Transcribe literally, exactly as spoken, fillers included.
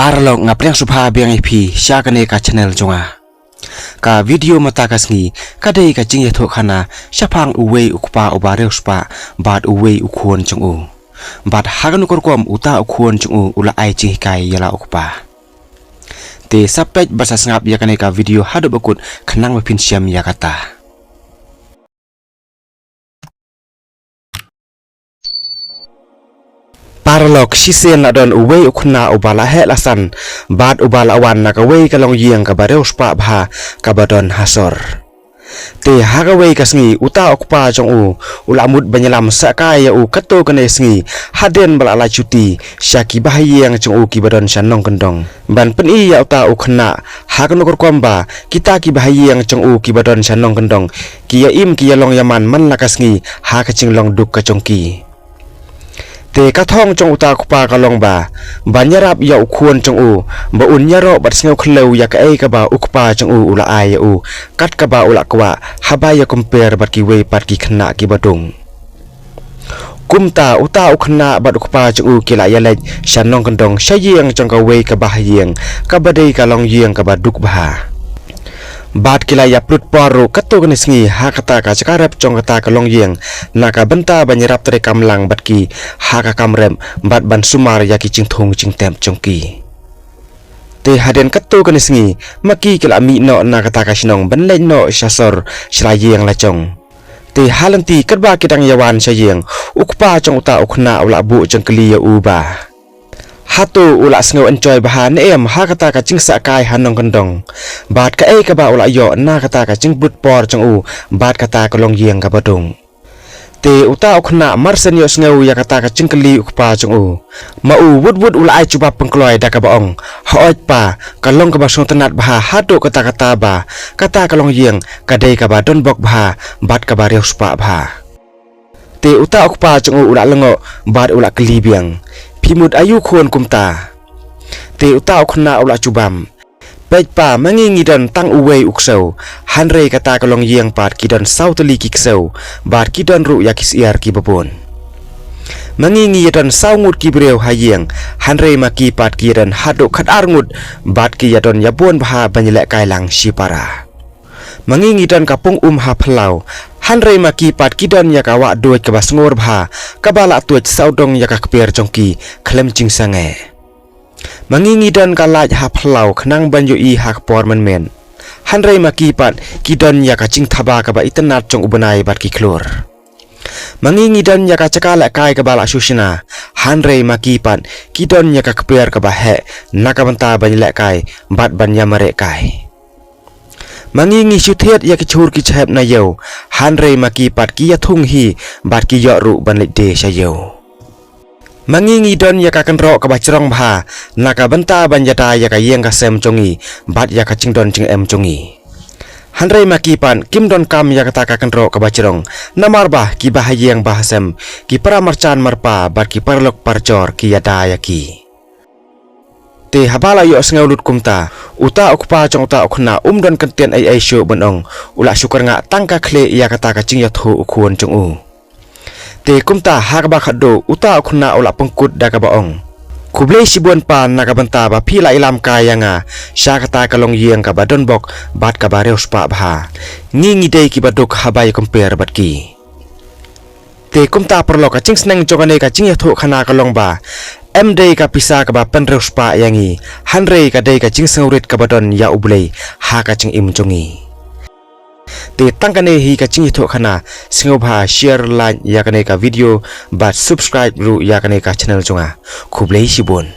Paralok, nga pdiang sngewbha biang ïa phi sha kane ka channel jong nga. Ka video mynta ka sngi ka dei ka jingïathuhkhana shaphang uwei u kpa uba riewspah bad uwei u khun jong u. Bad ha kano ka rukom uta u khun jong u u la ai jinghikai ïa la u kpa. Te sa peit bad sa sngap ïa kane ka video haduh ba kut khnang ba phin shem ïa kata. Paralok, shisien la don uwei u khynnah uba la heh la san bad uba la wan na kawei ka longïing kaba riewspah bha kaba don ha sor. Te ha kawei ka sngi uta u kpa jong u u la mut ban ïalam sahkai ïa u katto katne sngi hadien ba la lait shuti sha ki bahaïing jong u kiba don sha nongkyndong. Ban pyni ïa uta u khynnah ha kano ka rukom ba kita ki bahaïing jong u kiba don sha nongkyndong ki ïa im ki ïa long ïa man man la ka sngi ha ka jinglong duk ka jong ki. Te ka thong jong uta u kpa ka long ba ban ïarap ïa u khun jong u ba un ïaroh bad sngew khlem ïa kaei kaba u kpa jong u u la ai ïa u kat kaba u la kwah haba ïa compare bad kiwei pat ki khynnah kiba dung. Kumta uta u khynnah bad u kpa jong u ki la ïa leit sha nongkyndong sha ïing jong kawei ka bahaïing kaba dei ka longïing kaba duk bha. Bad ki la ïa pynlut por ruh katto katne sngi ha kata ka jaka rep jong kata ka longïing na ka bynta ban ïarap trei kam lang bad ki ha ka kam rep bad ban sumar ïa ki jingthung jingtep jong ki. Te hadien katto katne sngi ma ki ki la mih noh na kata ka shnong ban leit noh sha sor sha la ïing la jong. Te ha lynti katba ki dang ïa wan sha ïing u kpa jong uta u khynnah u la buh jingkylli ïa u ba hato u la sngew enjoy bha ne em ha kata ka jingsahkai ha nongkyndong bad kaei kaba u la ïoh na kata ka jingpynlut por jong u bad kata ka longïing kaba dung. Te uta u khynnah mar shen ïohsngew ïa kata ka jingkylli u kpa jong u ma u wut wut u la ai jubab pynkloi da kaba ong, hooid pa, ka long kaba sngewtynnat bha haduh katta katta ba kata ka longïing ka dei kaba donbok bha bad kaba riewspah bha. Te uta u kpa jong u u la lyngngoh bad u la kylli biang, phi mut aïu khun kumta? Te uta u khynnah u la jubab, peit pa, ma ngi ngi don tang uwei u ksew, hynrei kata ka longïing pat ki don saw tylli ki ksew bad ki don ruh ïa ki syiar kiba bun. Ma ngi ngi ïa don saw ngut ki briew ha ïing, hynrei ma ki pat ki ïa don haduh khatar ngut bad ki ïa don ïa bun bha ban ïalehkai lang shipara. Ma ngi ngi don ka pung um ha phyllaw, hynrei ma ki pat ki don ïa ka wah duid kaba sngur bha kaba la tuid sawdong ïa ka kper jong ki khlem jingsangeh. Ma ngi ngi don ka light ha phyllaw khnang ban ïohi ha ka por mynmiet, hynrei ma ki pat ki don ïa ka jingthaba kaba itynnad jong u bnai bad ki khlur. Ma ngi ngi don ïa ka jaka lehkai kaba la shu shna, hynrei ma ki pat ki don ïa ka kper kaba heh na ka bynta ban ïalehkai bad ban ïamareh kai. Ma ngi ngi shu thied ïa ki jhur ki jhep na ïew, hynrei ma ki pat ki ïathung hi bad ki ïoh ruh ban leit die sha ïew. Ma ngi ngi don ïa ka kynroh kaba jrong bha na ka bynta ban ïada ïa ka ïing ka sem jong ngi bad ïa ka jingdon jingem jong ngi, hynrei ma ki pat kim donkam ïa kata ka kynroh kaba jrong, namar ba ki bahaïing bahasem, ki para marjan marpa bad ki paralok parajor ki ïada ïa ki. Te haba la ïohsngew lut kumta, uta u kpa jong uta u khynnah um don kyntien ei ei shuh ban ong, u la shu kyrngah tang ka khlieh ïa kata ka jingïathuh u khun jong u. Te kumta ha kaba khatduh uta u khynnah u la pynkut da kaba ong, khublei shibun pa na ka bynta ba phi la ïalam kai ïa nga sha kata ka longïing kaba donbok bad kaba riewspah bha. Ngi ngi dei kiba duk haba ïa compare bad ki. Te kumta paralok, ka jingsneng jong kane ka jingïathuhkhana ka long ba em dei ka pisa kaba pynriewspah ïa ngi, hynrei ka dei ka jingsngewrit kaba don ïa U Blei ha ka jingim jong ngi. Te tang kane hi ka jingïathuhkhana, sngewbha share, like ïa kane ka video bad subscribe ruh ïa kane ka channel jong nga. Khublei shibun.